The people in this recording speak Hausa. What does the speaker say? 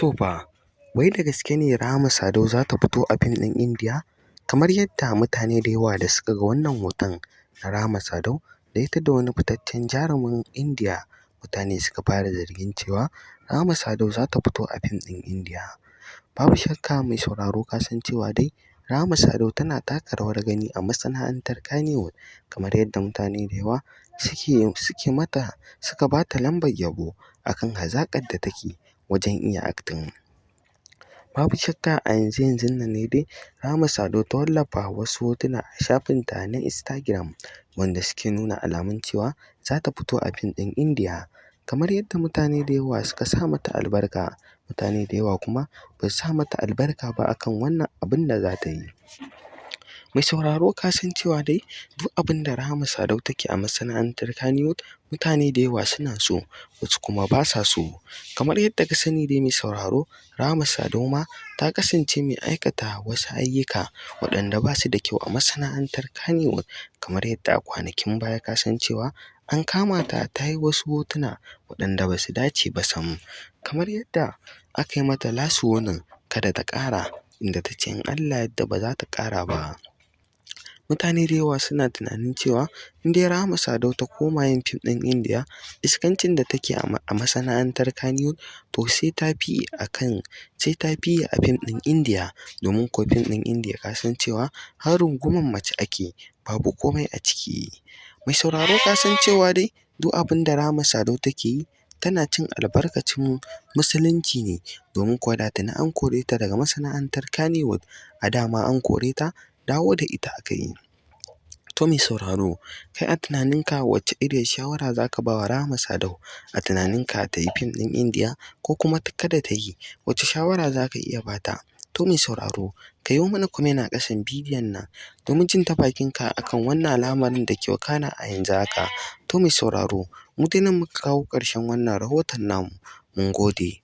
To fa, wai da gaske ne Rahama Sadau za ta fito a fim ɗin Indiya? Kamar yadda mutane da yawa da suka ga wannan hoton na Rahama Sadau da ita da wani fitaccen jarumin Indiya, mutane suka fara zargin cewa Rahama Sadau za ta fito a fim ɗin Indiya. Babu shakka mai sauraro ka san cewa dai Rahama Sadau tana taka rawar gani a masana'antar Kannywood, kamar yadda mutane da yawa suke mata suka ba ta lambar yabo a kan hazaƙar da take wajen iya acting. Babu shakka a yanzu-yanzun nan ne dai Rahama Sadau ta wallafa wasu hotuna a shafinta na Instagram wanda suke nuna alamun cewa za ta fito a fim ɗin Indiya. Kamar yadda mutane da yawa suka sa mata albarka, mutane da yawa kuma ba su sa mata albarka ba a kan wannan abun da za ta yi. Mai sauraro ka san cewa dai duk abin da Rahama Sadau take a masana'antar Kannywood, mutane da yawa suna so, wasu kuma ba sa so. Kamar yadda ka sani dai mai sauraro, Rahama Sadau ma ta kasance mai aikata wasu ayyuka waɗanda ba su da kyau a masana'antar Kannywood, kamar yadda a kwanakin baya ka san cewa an kama ta ta yi wasu hotuna waɗanda ba su dace ba sam. Kamar yadda aka yi mata last warning kada ta ƙara, inda ta ce in Allah ya yarda ba za ta ƙara ba. Mutane da yawa suna tunanin cewa in dai Rahama Sadau ta koma yin fim ɗin Indiya, iskancin da take a masana'antar Kannywood to sai ta fi a kan sai ta fi a fim ɗin Indiya, domin kuwa fim ɗin Indiya ka san cewa har rungumar mace ake, babu komai a ciki. Mai sauraro ka san cewa dai duk abin da Rahama Sadau take yi tana cin albarkacin musulunci ne, domin kuwa da tuni an kore ta daga masana'antar Kannywood, a da ma an kore ta, dawo da ita aka yi. To mai sauraro, kai a tunaninka wacce iriyar shawara za ka ba wa Rahama Sadau a tunaninka ta yi fim ɗin Indiya ko kuma kada ta yi? Wacce shawara za ka iya ba ta? To mai sauraro, ka yo mana comment a ƙasan bidiyon nan domin jin ta bakinka a kan wannan al'amarin da ke wakana a yanzu haka. To mai sauraro, mu dai nan muka kawo ƙarshen wannan rahoton namu. Mun gode.